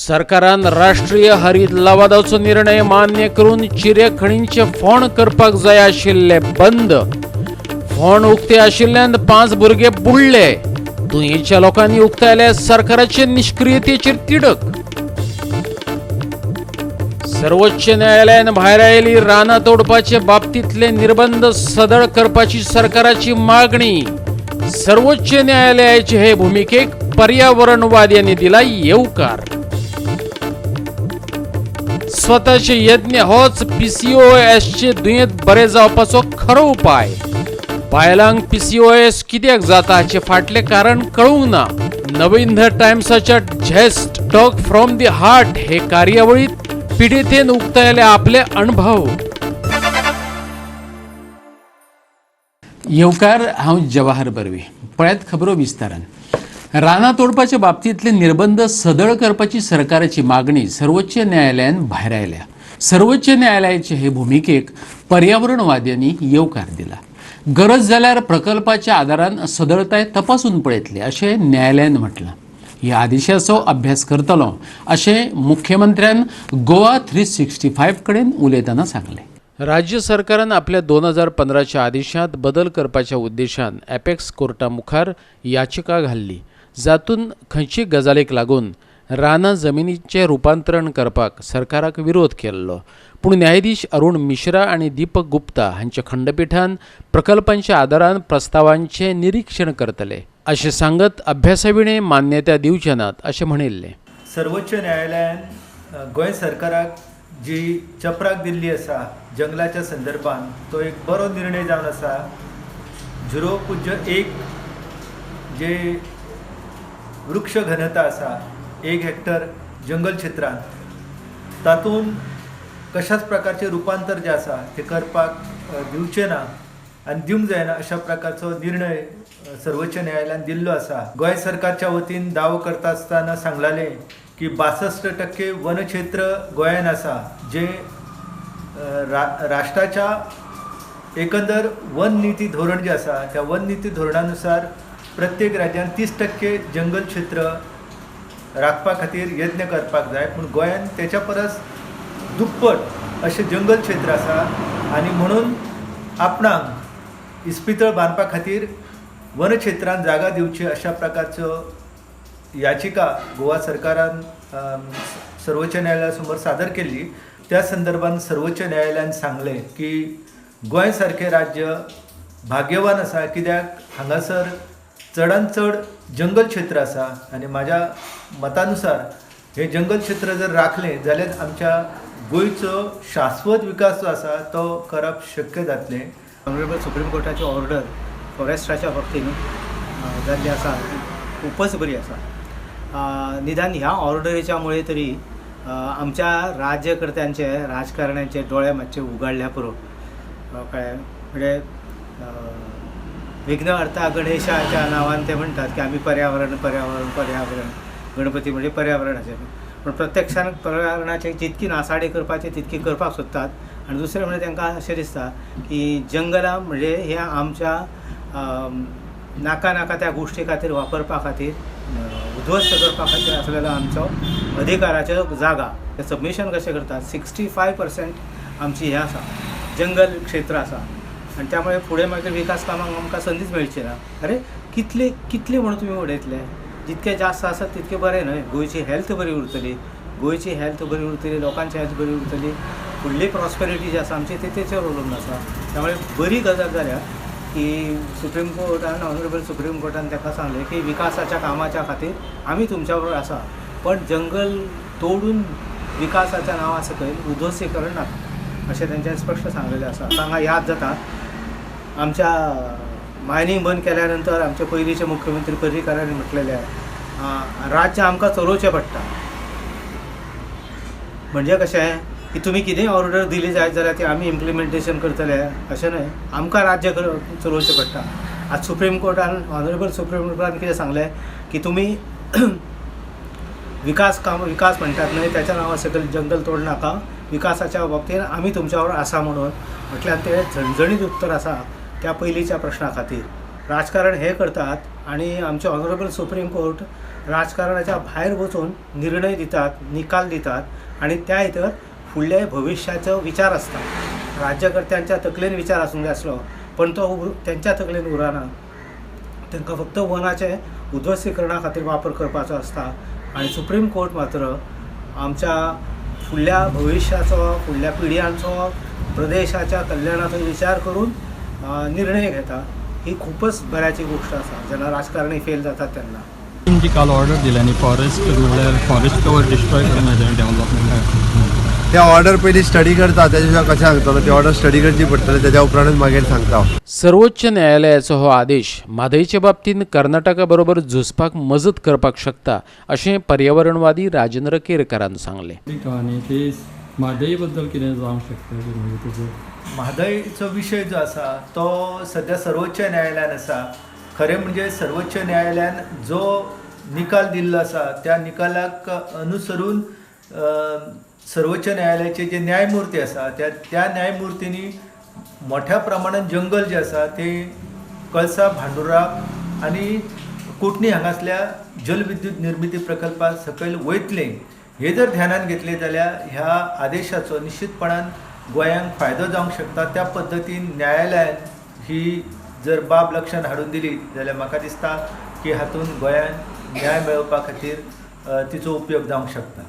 सरकारान राष्ट्रीय हरीत लवादाचो निर्णय मान्य करून चिरे खणींचे फोंड करपाक जाय आशिल्ले बंद. फोंड उक्ते आशिल्ल्यान 5 भुरगे बुडले. तुयेंच्या लोकांनी उक्तायल्या सरकाराचे निश्क्रियतेचेर तिडक. सर्वोच्च न्यायालयान भायर आयली रानां तोडपाचे बाबतींतले निर्बंध सदळ करपाची सरकाराची मागणी. सर्वोच्च न्यायालयाचे हे भूमिकेक पर्यावरणवाद्यांनी दिला येवकार. स्वताचे यज्ञ होच पीसीओएसचे दुयेंत बरे जावपाचो खरो उपाय. बायलांक पीसीओएस कित्याक जाता हाचे फाटलें कारण कळूंक ना. नवीन टायम्साच्या Zest talk from the heart हे कार्यावळीत पिडितेन उक्तायले आपले अणभव. येवकार, हांव जवाहर बर्वे. पळयात खबरो विस्तारान. रानां तोडपाच्या बाबतींतले निर्बंध सदळ करपाची सरकाराची मागणी सर्वोच्च न्यायालयान भायर आयल्या. सर्वोच्च न्यायालयाचे हे भुमिकेक पर्यावरणवाद्यांनी येवकार दिला. गरज जाल्यार प्रकल्पाच्या आदारान सदळताय तपासून पळयतले अशें न्यायालयान म्हटलां. ह्या आदेशाचो अभ्यास करतलो अशें मुख्यमंत्र्यान गोवा 365 कडेन उलयतना सांगलें. राज्य सरकारान आपल्या 2015च्या आदेशांत बदल करपाच्या उद्देशान एपेक्स कोर्टा मुखार याचिका घाल्ली, जातून खंयचे गजालीक लागून रानां जमिनीचें रुपांतरण करपाक सरकाराक विरोध केल्लो. पूण न्यायाधीश अरुण मिश्रा आनी दीपक गुप्ता हांच्या खंडपिठान प्रकल्पांच्या आदारान प्रस्तावांचें निरीक्षण करतले अशें सांगत अभ्यासाविणें मान्यता दिवचे नात अशें म्हणिल्लें. सर्वोच्च न्यायालयान गोंय सरकाराक जी चपराक दिल्ली आसा जंगलाच्या संदर्भात तो एक बरो निर्णय जावन आसा. 0.1 जे वृक्ष घनता आसा 1 हेक्टर जंगल क्षेत्रांत, तातूंत कशाच प्रकारचें रुपांतर जें आसा तें करपाक दिवचें ना आनी दिवंक जायना अशा प्रकारचो निर्णय सर्वोच्च न्यायालयान दिल्लो आसा. गोंय सरकारच्या वतीन दावो करता आसतना सांगलालें की 62% वनक्षेत्र गोंयान आसा, जें राष्ट्राच्या एकंदर वन नीती धोरण जें आसा त्या वन नीती धोरणानुसार प्रत्येक राज्यान 30% जंगल क्षेत्र राखपा खातीर यत्न करपाक जाय, पूण गोंयान तेच्या परस दुप्पट अशें जंगल क्षेत्र आसा आनी म्हणून आपणाक इस्पितळ बांदपा खातीर वनक्षेत्रान जागा दिवची अशा प्रकारचो याचिका गोवा सरकारान सर्वोच्च न्यायालया समोर सादर केल्ली. त्या संदर्भात सर्वोच्च न्यायालयान सांगलें की गोंय सारकें राज्य भाग्यवान आसा, कित्याक हांगासर चडान चड जंगल क्षेत्र आसा आनी म्हाज्या मतानुसार हें जंगल क्षेत्र जर राखलें जाल्यार आमच्या गोंयचो शाश्वत विकास जो आसा तो करप शक्य जातलें. ऑनरेबल सुप्रीम कोर्टाची ऑर्डर फॉरेस्टाच्या बाबतीन जाल्ली आसा खूपच बरी आसा. निदान ह्या ऑर्डरीच्या मुळे तरी आमच्या राज्यकर्त्यांचे राजकारण्यांचे दोळे मातशे उगाडल्या पुरो. कळ्ळें, म्हणजे विघ्न अर्था गणेशाच्या नांवान ते म्हणटात की आमी पर्यावरण पर्यावरण पर्यावरण, गणपती म्हणजे पर्यावरणाचें, पूण प्रत्यक्षान पर्यावरणाचे जितकी नासाडी करपाची तितकी करपाक सोदतात. आनी दुसरें म्हणजे तांकां अशें दिसता की जंगलां म्हणजे हे आमच्या नाका नाका त्या गोश्टी खातीर वापरपा खातीर उद्ध्वस्त करपा खातीर आसलेलो आमचो अधिकाराच्यो जागा. ते सबमिशन कशें करतात, 65% आमची हें आसा जंगल क्षेत्र आसा आनी त्यामुळे फुडें मागीर विकास कामांक आमकां संदीच मेळची ना. अरे कितले कितले म्हणून तुमी उडयतले, जितके जास्त आसा तितके बरें न्हय. गोंयची हेल्थ बरी उरतली, गोंयची हेल्थ बरी उरतली, लोकांची हेल्थ बरी उरतली, फुडली प्रॉस्पेरिटी जी आसा आमची ती तेचेर अवलंबून आसा. त्यामुळे बरी गजाल जाल्या की सुप्रीम कोर्टान, ऑनरेबल सुप्रीम कोर्टान ताका सांगलें की विकासाच्या कामाच्या खातीर आमी तुमच्या बरोबर आसा, पण जंगल तोडून विकासाच्या नांवा सकयल उद्ध्वस्तीकरण नाका अशें तेंच्यांनी स्पश्ट सांगलेलें आसा. हांगा याद जाता आमच्या मायनींग बंद केल्या नंतर आमचे पयलींचे मुख्यमंत्री पर्रीकारांनी म्हटलेलें राज्य आमकां चलोवचें पडटा. म्हणजे कशें की तुमी कितेंय ऑर्डर दिली जायत जाल्यार ती आमी इम्प्लिमेंटेशन करतले अशें न्हय, आमकां राज्य चलोवचें पडटा. आज सुप्रीम कोर्टान, ऑनरेबल सुप्रीम कोर्टान कितें सांगलें की तुमी विकास काम विकास म्हणटात न्हय त्याच्या नांवा सकयल जंगल तोड नाका, विकासाच्या बाबतीन आमी तुमच्या बरोबर आसा म्हणून म्हटल्यार तें झणझणीत उत्तर आसा त्या पयलींच्या प्रश्ना खातीर. राजकारण हे करतात आनी आमचे ऑनरेबल सुप्रीम कोर्ट राजकारणाच्या भायर वचून निर्णय दितात, निकाल दितात आनी त्या भितर फुडल्या भविश्याचो विचार आसता. राज्यकर्त्यांच्या तकलेन विचार आसूंक जाय आसलो पण तो तेंच्या तकलेन उरना. तांकां फक्त वनाचें उद्ध्वस्तीकरणा खातीर वापर करपाचो आसता आनी सुप्रीम कोर्ट मात्र आमच्या फुडल्या भविश्याचो, फुडल्या पिढयांचो, प्रदेशाच्या कल्याणाचो विचार करून निर्णय घेता. ही खूपच बऱ्याची गोष्ट आसा जेन्ना राजकारणी फेल जातात तेन्ना. जी काल ऑर्डर दिल्या न्ही फॉरेस्ट म्हणल्यार फॉरेस्ट कवर डिस्ट्रॉय करून डेव्हलपमेंट ते ऑर्डर पयली स्टडी करता, तेज्या शिवाय कशें सांगतलो? ती ऑर्डर स्टडी करची पडटली, तेज्या उपरांतच मागीर सांगता. सर्वोच्च न्यायालयाचो हो आदेश म्हादयचे बाबतींत कर्नाटका बरोबर झुजपाक मजत करपाक शकता अशें पर्यावरणवादी राजेंद्र केरकारान सांगलें. आनी ते म्हादय बद्दल कितें जावंक शकता म्हणजे तेजें? म्हादयचो विशय जो आसा तो सद्या सर्वोच्च न्यायालयान आसा. खरें म्हणजे सर्वोच्च न्यायालयान जो निकाल दिल्लो आसा त्या निकालाक अनुसरून सर्वोच्च न्यायालयाचे जे न्यायमूर्ती आसा त्या न्यायमूर्तींनी मोठ्या प्रमाणान जंगल जें आसा तें कळसा, भांडुरा आनी कोटणी हांगासल्या जलविद्युत निर्मिती प्रकल्पा सकयल वयतलें हे जर ध्यानान घेतलें जाल्यार ह्या आदेशाचो निश्चितपणान गोंयांक फायदो जावंक शकता. त्या पद्दतीन न्यायालयान ही जर बाब लक्षांत हाडून दिली जाल्यार म्हाका दिसता की हातूंत गोंयांत न्याय मेळोवपा खातीर तिचो उपयोग जावंक शकता.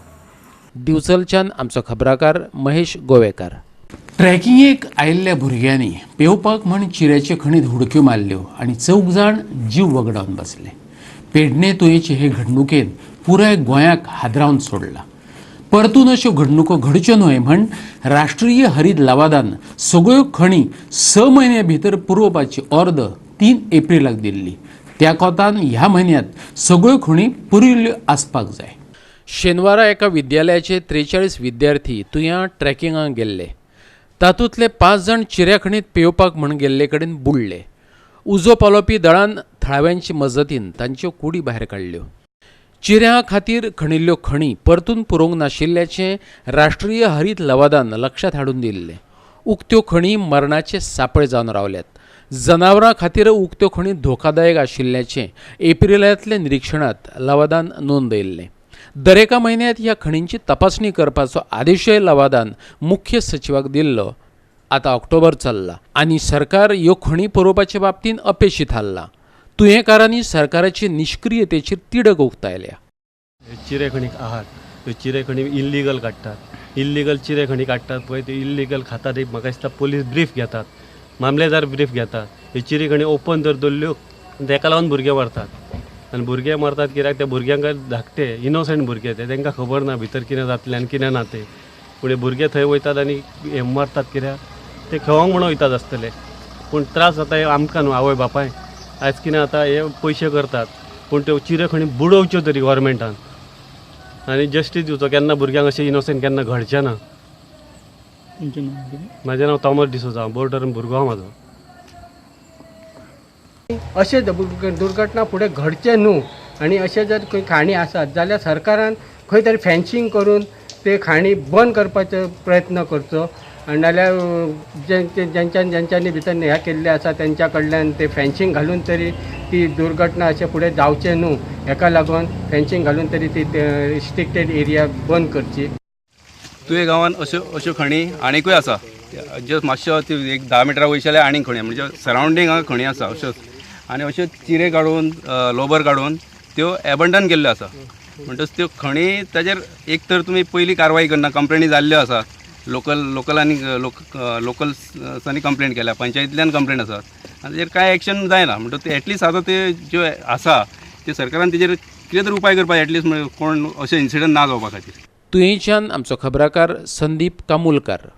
दिवचलच्यान आमचो खबराकार महेश गोवेकार. ट्रॅकिंगेक आयिल्ल्या भुरग्यांनी पेंवपाक म्हण चिऱ्याचे खणीत हुडक्यो मारल्यो आनी 4 जाण जीव वगडावन बसले. पेडणे तुयेचे हे घडणुकेन पुराय गोंयाक हादरावन सोडला. परतून अश्यो घडणुको घडच्यो न्हय म्हण राष्ट्रीय हरीत लवादान सगळ्यो खणी 6 म्हयन्या भितर पुरोवपाची ऑर्द 3 एप्रिलाक दिल्ली. त्या कोतान ह्या म्हयन्यांत सगळ्यो खणी पुरिल्ल्यो आसपाक जाय. शेनवारा एका विद्यालयाचे 43 विद्यार्थी तुयां ट्रॅकिंगाक गेल्ले. तातूंतले 5 जाण चिऱ्या खणीत पेंवपाक म्हण गेल्ले कडेन बुडले. उजो पालोवपी दळान थळाव्यांचे मजतीन तांच्यो कुडी भायर काडल्यो. चिऱ्या खातीर खणिल्ल्यो खणी परतून पुरोवंक नाशिल्ल्याचें राष्ट्रीय हरीत लवादान लक्षांत हाडून दिल्लें. उक्त्यो खणी मरणाचे सापळे जावन रावल्यात. जनावरां खातीर उक्त्यो खणी धोकादायक आशिल्ल्याचें एप्रिलांतल्या निरिक्षणांत लवादान नोंदयल्लें. दरेका म्हयन्यांत ह्या खणींची तपासणी करपाचो आदेशय लवादान मुख्य सचिवाक दिल्लो. आतां ऑक्टोबर चल्ला आनी सरकार ह्यो खणी पुरोवपाचे बाबतींत अपेशी थारला. तुयेंकारांनी सरकाराची निश्क्रियतेचेर तिडक उक्तायल्या. चिरे खणीक आहात त्यो चिरे खणी इल्लिगल काडटात, इल्लिगल चिरे खणी काडटात पळय, त्यो इल्लिगल खातात. एक म्हाका दिसता पोलीस ब्रीफ घेतात, मामलेदार ब्रीफ घेतात. ह्यो चिरे खणी ओपन जर दवरल्यो तेका लागून भुरगे मरतात. आनी भुरगे मरतात कित्याक त्या भुरग्यांक धाकटे इनोसंट भुरगे ते, तांकां खबर ना भितर कितें जातलें आनी कितें ना तें. पूण हे भुरगे थंय वयतात आनी हे मरतात कित्याक ते खेळोंक म्हणून वयतात आसतले. पूण त्रास जाता हे आमकां न्हू आवय बापाय. आयज कितें जाता हे पयशे करतात पूण त्यो चिरे खणी बुडोवच्यो तरी गोवोरमेंटान आनी जस्टीस दिवचो. केन्ना भुरग्यांक अशें इनोसंट केन्ना घडचें ना. म्हाजें नांव तॉमस डिसोजा, बोर्डर भुरगो आहा म्हाजो. अशें दुर्घटना फुडें घडचें न्हू आनी अशें जर खंय खाणी आसात जाल्यार सरकारान खंय तरी फेन्सींग करून ते खाणी बंद करपाचो प्रयत्न करचो आनी नाल्यार जेंच्यान जेंच्यांनी भितर ह्या केल्लें आसा तेंच्या कडल्यान ते फेन्सींग घालून तरी ती दुर्घटना अशें फुडें जावचें न्हू हेका लागून फेन्सींग घालून तरी ती रिस्ट्रिक्टेड एरिया बंद करची. तुये गांवांत अश्यो अश्यो खणी आनीकूय आसा. जस्ट मातश्यो ती एक 10 मिटरां वयशे जाल्यार आनीक खणी, म्हणजे सरावंडींग हांगा खणी आसा अश्योच. आनी अश्यो चिरे काडून लोबर काडून त्यो एबंडन केल्ल्यो आसा. म्हणटच त्यो खणी ताजेर एक तर तुमी पयली कारवाय करना, कंप्लेनी जाल्ल्यो आसा, लोकलांनी लोकल्सांनी कंप्लेन केल्या, पंचायतींतल्यान कंप्लेन आसा आनी तेजेर कांय एक्शन जायना. म्हणटच ते एटलिस्ट आतां ते ज्यो आसा ते सरकारान तेजेर कितें तरी उपाय करपाक, एटलिस्ट कोण अशें इन्सिडंट ना जावपा खातीर. तुयेंच्यान आमचो खबराकार संदीप कामुलकार.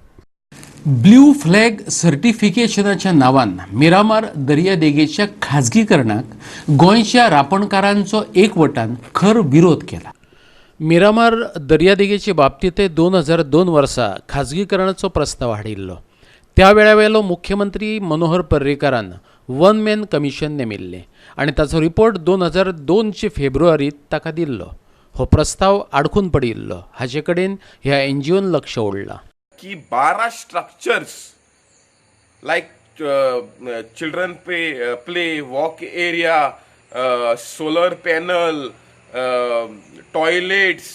ब्ल्यू फ्लॅग सर्टिफिकेशनाच्या नांवान मिरामार दर्यादेगेच्या खाजगीकरणाक गोंयच्या रापणकारांचो एकवटान खर विरोध केला. मिरामार दर्यादेगेचे बाबतींतय 2002 वर्सा खाजगीकरणाचो प्रस्ताव हाडिल्लो. त्या वेळावेलो मुख्यमंत्री मनोहर पर्रीकारान वन मॅन कमिशन नेमिल्लें आनी ताचो रिपोर्ट 2002 फेब्रुवारींत ताका दिल्लो. हो प्रस्ताव आडखून पडिल्लो. हाचे कडेन ह्या एनजीओन लक्ष ओडलां की 12 structures like children play walk area, solar panel, toilets,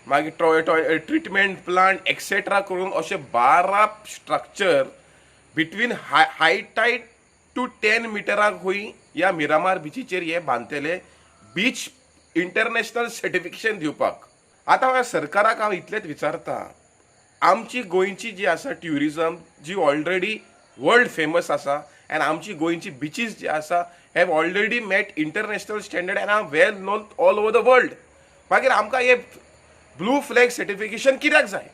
मागीर ट्रिटमेंट प्लांट एक्सेट्रा करून अशे 12 structure between high tide to 10 मिटराक खंय ह्या मिरामार बिचीचेर हे बांदतले बीच इंटरनॅशनल सर्टिफिकेशन दिवपाक. आतां हांव सरकाराक हांव इतलेंच विचारता, आमची गोंयची जी आसा ट्युरिजम जी ऑलरेडी वर्ल्ड फेमस आसा आनी आमची गोंयची बिचीस जी आसा have already met international standard and are well known all over the world. मागीर आमकां हे ब्लू फ्लॅग सर्टिफिकेशन कित्याक जाय?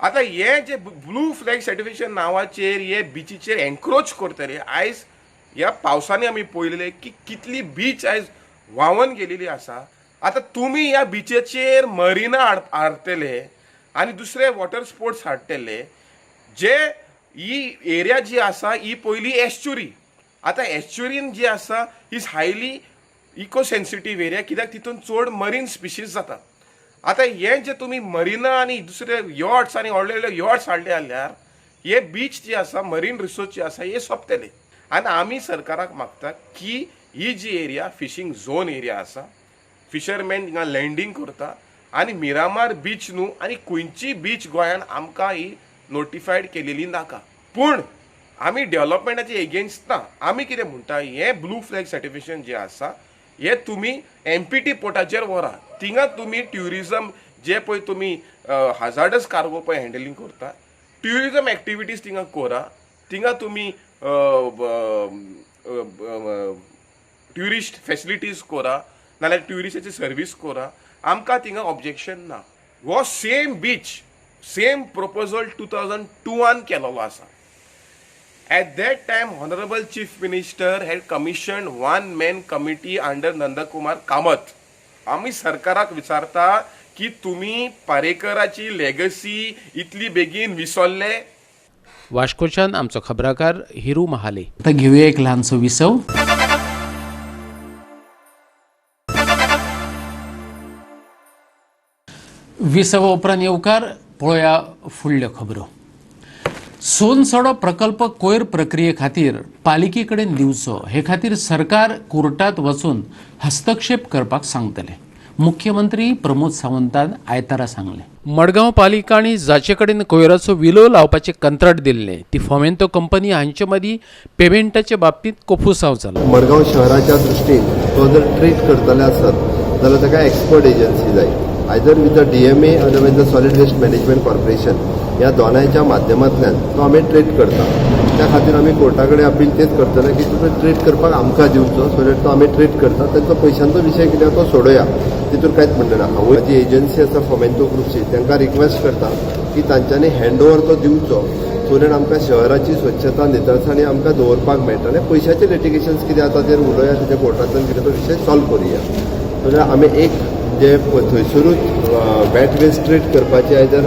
आतां हे जे ब्लू फ्लॅग सर्टिफिकेशन नांवाचेर हे बिचीचेर एन्क्रोच करतले. आयज ह्या पावसांनी आमी पळयलें की कितली बीच आयज व्हांवन गेलेली आसा. आतां तुमी ह्या बिचीचेर मरिना हाडटले आनी दुसरे वॉटर स्पोर्ट्स हाडटले. जे ही एरिया जी आसा ही पयली एस्च्युरी. आतां एस्च्युरीन जी आसा is highly eco sensitive area, कित्याक तितून चड मरीन स्पिशीज जाता. आतां हें जे तुमी मरिना आनी दुसरे यॉट्स आनी व्हडले व्हडले यॉट्स हाडले जाल्यार हे बीच जी आसा मरीन रिसोर्स जी आसा हे सोंपतले. आनी आमी सरकाराक मागता की ही जी एरिया फिशींग झोन एरिया आसा, फिशरमॅन हिंगा लँडींग करता आनी मिरामार बीच न्हू आनी खंयची बीच गोंयान आमकां ही नोटिफायड केलेली नाका. पूण आमी डेवलपमेंटाचे एगेन्स्ट ना. आमी कितें म्हणटा, हें ब्लू फ्लॅग सर्टिफिकेशन जें आसा हे तुमी एमपीटी पोर्टाचेर व्हरा, थिंगा तुमी ट्युरिजम जे पळय तुमी हजार्डस कार्गो पळय हँडलिंग करता, ट्युरिजम एक्टिविटीज थिंगा करा, थिंगा तुमी ट्युरिस्ट फेसिलिटीज करा, नाल्यार ट्युरिस्टाची सर्वीस करा, आमकां थिंगा ऑब्जेक्शन ना. हो सेम बीच सेम प्रपोजल 2002 केलोलो आसा. At that time, Honorable Chief Minister had commissioned one-man committee under Nandakumar Kamat. आमी सरकाराक विचारता की तुमी पारेकराची लेगसी इतली बेगीन विसरले? वास्कोच्यान आमचो खबराकार हिरू महाले. आतां घेवया एक ल्हानसो विसव. विसवा उपरांत येवकार पळोवया फुडल्यो खबरो. सोनसडो प्रकल्प कोयर प्रक्रिये खातीर पालिके कडेन दिवचो हे खातीर सरकार कोर्टात वचून हस्तक्षेप करपाक सांगतले, मुख्यमंत्री प्रमोद सावंतान आयतारा सांगलें. मडगांव पालिका आनी जाचे कडेन कोयराचो विलो लावपाचें कंत्राट दिल्लें ती फोमेंतो कंपनी हांचे मदीं पेमेंटाचे बाबतींत कोफुसांव जाला. मडगांव शहराच्या दृश्टीन तो जर ट्रीट करतले आसत जाल्यार ताका एक्सपर्ट एजन्सी जाय, either with the DMA otherwise the solid waste management corporation. ह्या दोनांयच्या माध्यमांतल्यान तो आमी ट्रीट करता. त्या खातीर आमी कोर्टा कडेन अपील तेच करतले की तुमी ट्रीट करपाक आमकां दिवचो, सो that तो आमी ट्रीट करता. तांचो पयशांचो विशय कितें तो सोडोया, तितून कांयच म्हणणें ना. हांवूय जी एजन्सी आसा फोमेंतो ग्रुपची तांकां रिक्वेस्ट करता की तांच्यांनी हँड ओवर तो दिवचो, सो that आमकां शहराची स्वच्छता नितळसाणी आमकां दवरपाक मेळटलें. पयशाचे लिटिगेशन्स कितें आसा तेर उलोवया, तेच्या कोर्टांतल्यान कितें तो विशय सॉल्व करुया. सो that आमी एक जे थंयसरूच वेट वेस्ट ट्रीट करपाचे आयदर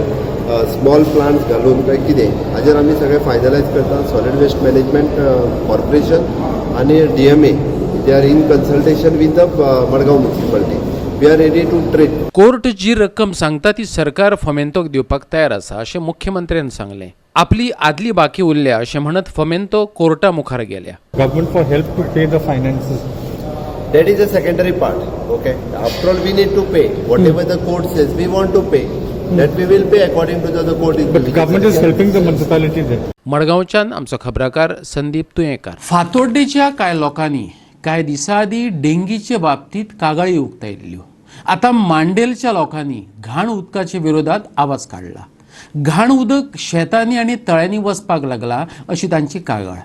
स्मॉल प्लांट्स घालून काय कितें हाजेर आमी सगळें फायनलायज करता. सॉलीड वेस्ट मॅनेजमेंट कॉर्पोरेशन आनी DMA they are in consultation with the Madgaon municipality. We are ready to treat. Court जी रक्कम सांगता ती सरकार फोमेंतोक दिवपाक तयार आसा अशें मुख्यमंत्र्यान सांगलें. आपली आदली बाकी उरल्या अशें म्हणत फोमेंतो कोर्टा मुखार गेल्या. Government for help to pay the finances. That is a secondary part. Okay. After all, we need to pay. Whatever the court says, we want to pay. That we will pay according to the court. But government is helping the municipality there. मडगांवच्यान आमचो खबराकार संदीप तुयेंकार. फातोड्डेच्या कांय लोकांनी कांय दिसां आदीं डेंगीचे बाबतींत कागाळी उक्तायल्ल्यो. आतां मांडेलच्या लोकांनी घाण उदकाच्या विरोधात आवाज काडला. घाण उदक शेतांनी आनी तळ्यांनी वचपाक लागला अशी तांची कागाळ.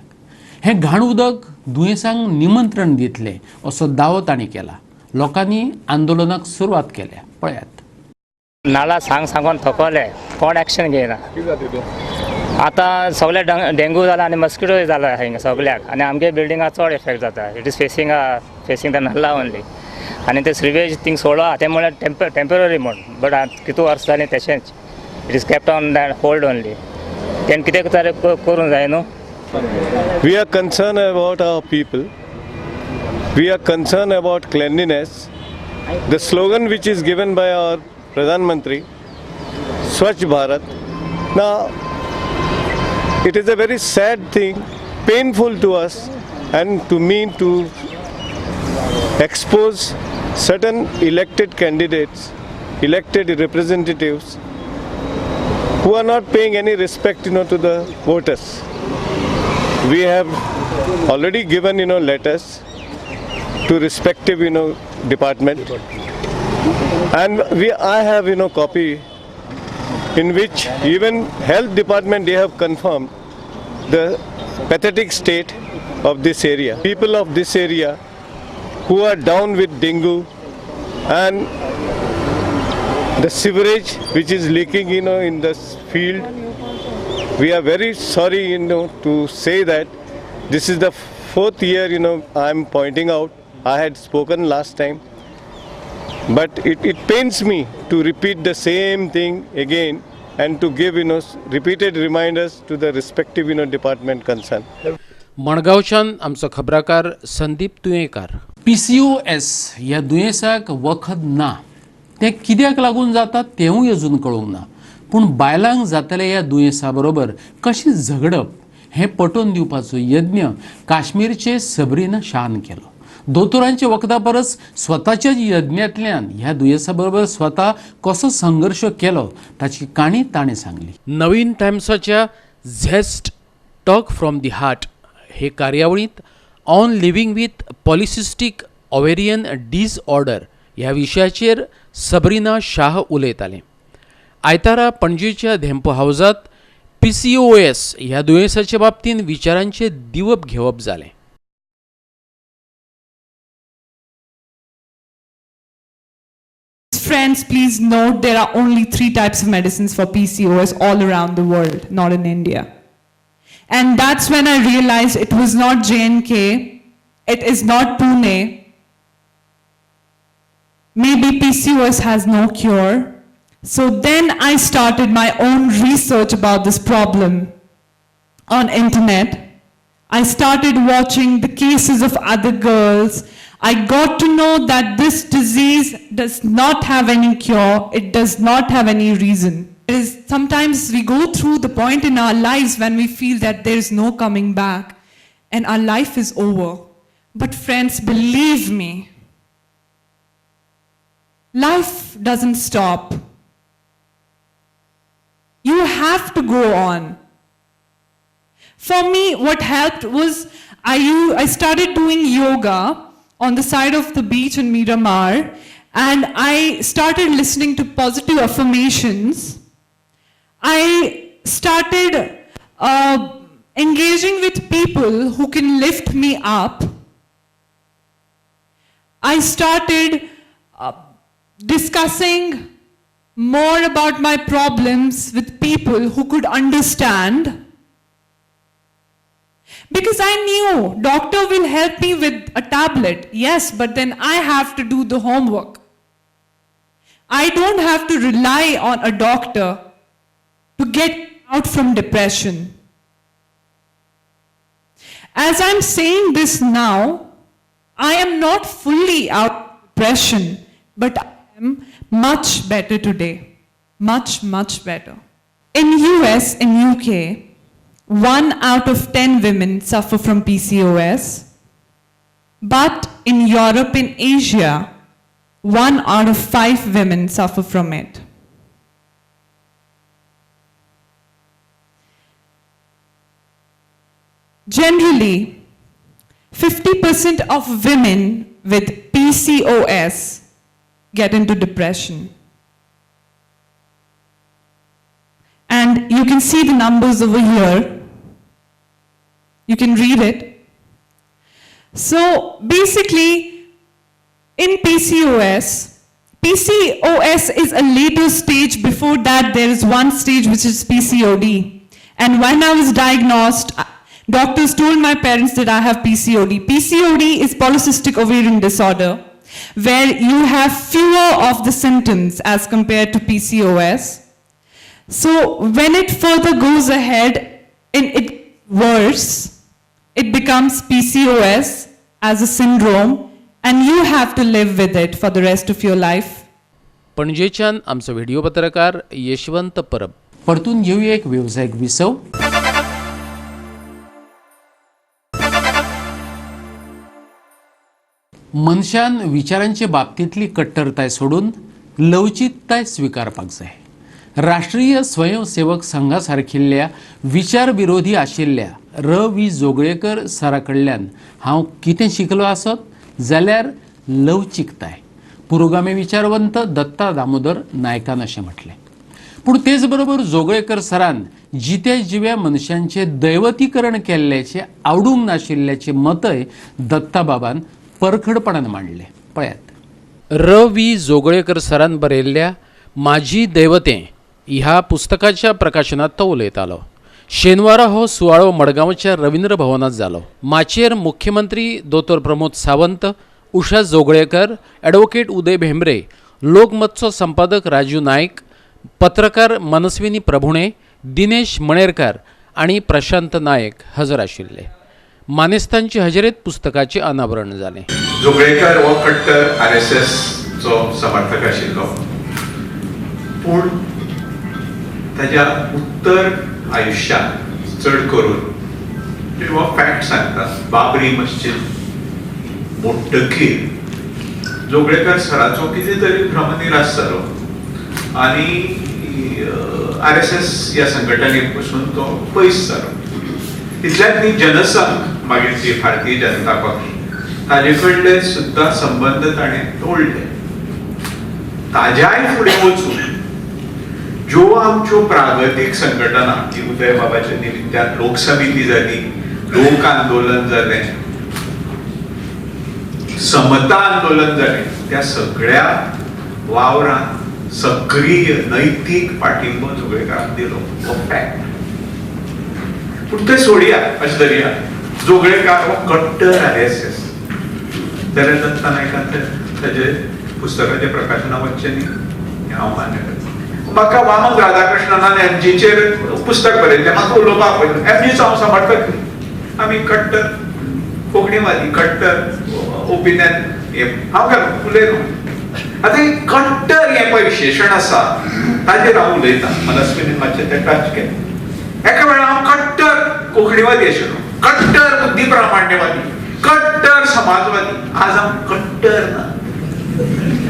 हें घाण उदक दुयेंसांक निमंत्रण दितलें असो दावो तांणी केला. लोकांनी आंदोलनाक सुरवात केल्या. पळयात. नाला सांग सांगून थकवले, कोण एक्शन घेयना. आतां सगळे डेंगू जाला आनी मस्किटो जाला हिंगा सगळ्याक, आनी आमगे बिल्डिंगा चड इफेक्ट जाता. It is facing the nallah only. आनी ते सिवेज थिंग सोडला ते म्हळ्यार टेंपररी म्हूण, बट कितू वर्स जालीं तशेंच it is kept on that hold only. तेणें कितें तरी करूंक जाय न्हू. We are concerned about our people. We are concerned about cleanliness. The slogan which is given by our Pradhan Mantri, Swachh Bharat. Now, it is a very sad thing, painful to us and to me to expose certain elected candidates, elected representatives who are not paying any respect, to the voters. We have already given, letters to respective, department, and I have, copy in which even health department, they have confirmed the pathetic state of this area. People of this area who are down with dengue and the sewerage which is leaking, in this field. We are very sorry, to say that this is the fourth year, I am pointing out. I had spoken last time, but it pains me to repeat the same thing again and to give, repeated reminders to the respective, department concerned. मडगांवच्यान आमचो खबराकार Sandeep Tuyenkar. PCOS ह्या दुयेंसाक वखद ना, तें कित्याक लागून जाता तेंवूय अजून कळूंक ना, पूण बायलांक जातले ह्या दुयेंसा बरोबर कशें झगडप हें पटोवन दिवपाचो यज्ञ काश्मीरचे सबरीना शान केलो. दोतोरांच्या वखदा परस स्वताच्याच यज्ञांतल्यान ह्या दुयेंसा बरोबर स्वता कसो संघर्श केलो ताची काणी ताणें सांगली. नवीन टायम्साच्या Zest talk from the heart हे कार्यावळींत on living with polycystic ovarian disorder ह्या विशयाचेर सबरीना शाह उलयतालें. आयतारा पणजेच्या धेंपो हावजात PCOS ह्या दुयेंसाच्या बाबतींत विचारांचे दिवप घेवप जालें. Friends, please note there are only 3 types of medicines for PCOS all around the world, not in India. And that's when I realized it was not J&K, it is not Pune. Maybe PCOS has no cure. So then I started my own research about this problem on internet. I started watching the cases of other girls. I got to know that this disease does not have any cure, it does not have any reason. It is, sometimes we go through the point in our lives when we feel that there is no coming back and our life is over. But friends, believe me, life doesn't stop. You have to go on. For me, what helped was I started doing yoga on the side of the beach in Miramar, and I started listening to positive affirmations. I started engaging with people who can lift me up. I started discussing more about my problems with people who could understand. Because I knew doctor will help me with a tablet, yes, but then I have to do the homework. I don't have to rely on a doctor to get out from depression. As I'm saying this now, I am not fully out of depression, but I am much better today. Much, much better. In US, in UK, 1 out of 10 women suffer from PCOS, but in Europe and Asia, 1 out of 5 women suffer from it. Generally, 50% of women with PCOS get into depression. And you can see the numbers over here. You can read it. So basically, in PCOS, PCOS is a later stage. Before that, there is one stage which is PCOD. And when I was diagnosed, doctors told my parents that I have PCOD. PCOD is polycystic ovarian disorder, where you have fewer of the symptoms as compared to PCOS. So when it further goes ahead and it worse, it becomes PCOS as a syndrome, and you have to live with it for the rest of your life. पणजेच्यान आमचो video पत्रकार यशवंत परब. परतून घेऊया एक वेवसायीक विसव. मनशान विचारांचे बाबतींतली कट्टरताय सोडून लवचीकताय स्विकारपाक जाय. राष्ट्रीय स्वयंसेवक संघा सारकिल्ल्या विचार विरोधी आशिल्ल्या र वी जोगळेकर सरा कडल्यान हांव कितें शिकलो आसत जाल्यार लवचिकताय, पुरोगामी विचारवंत दत्ता दामोदर नायकान अशें म्हटलें. पूण तेच बरोबर जोगळेकर सरान जिते जिव्या मनशांचे दैवतीकरण केल्ल्याचें आवडूंक नाशिल्ल्याचें मतय दत्ताबाबान परखडपणान मांडलें. पळयात, र वी जोगळेकर सरान बरयल्ल्या माझी दैवतें ह्या पुस्तकाच्या प्रकाशनात तो उलयतालो. शेनवारा हो सुवाळो मडगांवच्या रवींद्र भवनात जालो. माचयेर मुख्यमंत्री दोतोर प्रमोद सावंत, उषा जोगळेकर, ॲडव्होकेट उदय भेंब्रे, लोकमतचो संपादक राजू नायक, पत्रकार मनस्विनी प्रभुणे, दिनेश मणेरकर आनी प्रशांत नायक हजर आशिल्ले. मानेस्तांचे हजेरेत पुस्तकाचें अनावरण जालें. जोगळेकर हो कट्टर RSS चो समर्थक आशिल्लो, पूण ताज्या उत्तर आयुष्यांत चड करून हो फॅक्ट सांगता, बाबरी मस्जिद मोडटकीर जोगळेकर सराचो कितें तरी भ्रमनिरास जालो आनी RSS ह्या संघटने पसून तो पयस जालो. इतल्यात न्ही, जनसंघ मागीर जी भारतीय जनता पक्ष ताजे कडले सुद्दां संबंद ताणें तोडले. ताज्याय फुडें वचून ज्यो आमच्यो प्रागतीक संघटना की उदय बाबाच्या निमित्यान लोकसमिती जाली, लोक आंदोलन जालें, समता आंदोलन जालें, त्या सगळ्या वावरांत सक्रीय नैतीक पाठिंबो जोगळेकरान दिलो, हो फॅक्ट. पूण ते सोडया, अशें धरया, जोगळेकार हो कट्टर RSS जाल्यार दत्ता नायकान ताजे पुस्तकाचें प्रकाशना वचचें न्ही, हें हांव मान्य करता. म्हाका वामन राधाकृष्णनान MGचेर पुस्तक बरयल्लें, म्हाका उलोवपाक पडलें. MGचो हांव समर्थक न्ही, आमी कट्टर कोंकणीवादी, कट्टर ओपिनियन हे हांव काय उलयलो. आतां हें कट्टर हें पळय विशेशण आसा ताजेर हांव उलयतां. मनस्विनीन मातशें तें टच केलें. एका वेळार हांव कट्टर कोंकणीवादी आशिल्लो, कट्टर बुद्धिप्रामाण्यवादी, कट्टर समाजवादी. आज हांव कट्टर ना,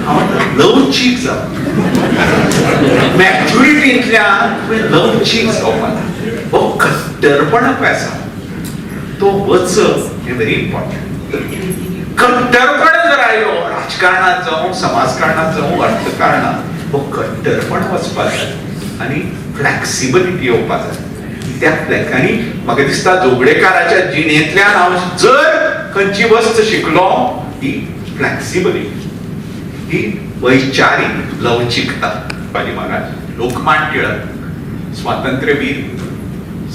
हांव आतां लवचीक जावं. मॅच्युरिटींतल्यान तुवें लवचीक जावपाक जाय. हो कट्टरपणा पळय आसा तो वचप हें व्हेरी इम्पॉर्टंट. कट्टरपण जर आयलो राजकारणात जावं, समाजकारणात जावं, अर्थकारणात, हो कट्टरपण वचपाक जाय आनी फ्लॅक्सिबिलिटी येवपाक जाय. त्या फ्लॅक आनी म्हाका दिसता जोगळेकाराच्या जिणेंतल्यान हांव जर खंयची वस्त शिकलो ही फ्लॅक्सिबिलिटी, ही वैचारीक लवचिकता. शिवाजी महाराज, लोकमान्य टिळक, स्वातंत्र्यवीर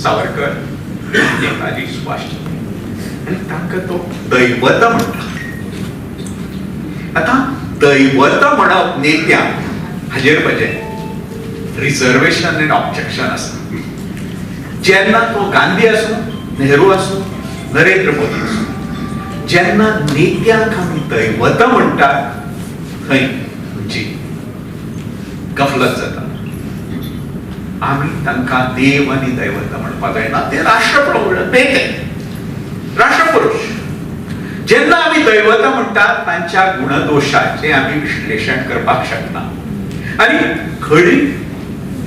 सावरकर, नेताजी सुभाषचंद्र, आनी तांकां तो दैवत म्हणटा. आतां दैवत म्हणप नेत्यांक हाजेर म्हजें रिजर्वेशन आनी ऑब्जेक्शन आसा. जेन्ना तो गांधी आसूं, नेहरू आसूं, नरेंद्र मोदी आसूं, जेन्ना नेत्यांक आमी दैवत म्हणटात थंय आमची गफलत जाता. आमी तांकां देव आनी दैवत म्हणपाक जायना, ते राष्ट्रप्रमुख नेते, राष्ट्रपुरुष. जेन्ना आमी दैवत म्हणटात तांच्या गुणदोशाचें आमी विश्लेशण करपाक शकना. आनी खरी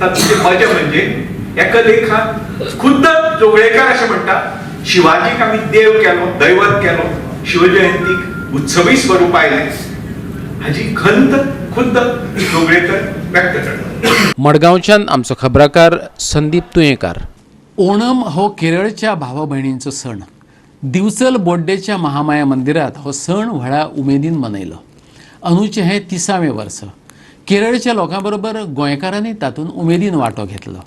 तातूंतली मजा म्हणजे एका लेखात खुद्द जोगळेकर अशें म्हणटा, शिवाजीक आमी देव केलो, दैवत केलो, शिवजयंतीक उत्सवी स्वरूप आयलें, हाजी खंत खुद्द जोगळेकर व्यक्त करता. मडगांवच्यान आमचो खबराकार संदीप तुयेंकार. ओणम हो केरळच्या भावा भयणींचो सण. दिवचल बोड्डेच्या महामाया मंदिरात हो सण व्हडा उमेदीन मनयलो. अंदूचें हें 30वें वर्स. केरळच्या लोकां बरोबर गोंयकारांनी तातूंत उमेदीन वांटो घेतलो.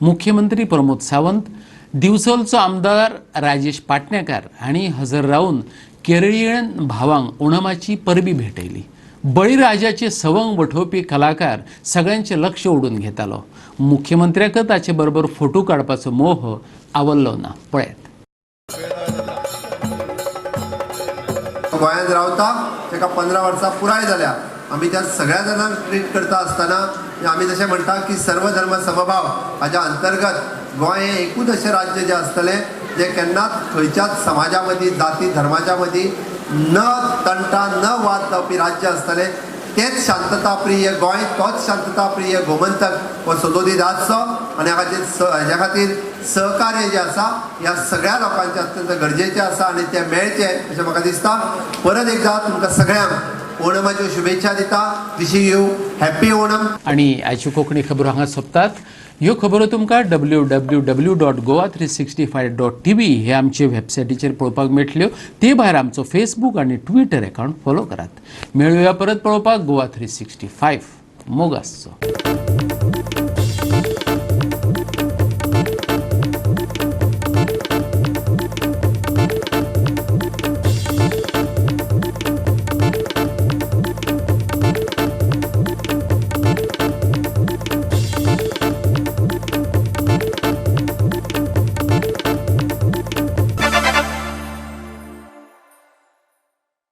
मुख्यमंत्री प्रमोद सावंत, दिवचलचो आमदार राजेश पाटणेकार हांणी हजर रावन केरळीयन भावांक ओणमाची परबी भेटयली. बळीराजाचे सवंग वठोवपी कलाकार सगळ्यांचें लक्ष ओडून घेतालो. मुख्यमंत्र्याक ताचे बरोबर फोटो काडपाचो मोह आवडलो ना. पळयात. गोंयांत रावता ताका 15 वर्सां पुराय जाल्या. आमी त्या सगळ्या जाणांक ट्रीट करता आसतना आमी जशें म्हणटा की सर्वधर्म समभाव हाज्या अंतर्गत गोंय हें एकूच अशें राज्य जें आसतलें जें केन्नाच खंयच्याच समाजा मदीं, जाती धर्माच्या मदीं न तंटा न वाद जावपी राज्य आसतलें. तेच शांतताप्रिय गोंय, तोच शांतताप्रिय गोमंतक हो सदोदीत आसचो आनी ह्या खातीर हेज्या खातीर सहकार्य जें आसा ह्या सगळ्या लोकांचें अत्यंत गरजेचें आसा आनी तें मेळचें अशें म्हाका दिसता. परत एकदां तुमकां सगळ्यांक ओणमाच्यो शुभेच्छा दिता. Wishing you happy Onam. आनी आयच्यो कोंकणी खबरो हांगा सोंपतात. ह्यो खबरो तुमकां www.goa365.tv हे आमचे वेबसायटीचेर पळोवपाक मेळटल्यो. ते भायर आमचो फेसबूक आनी ट्विटर अकावंट फॉलो करात. मेळुया परत पळोवपाक गोवा 365. मोग आसचो.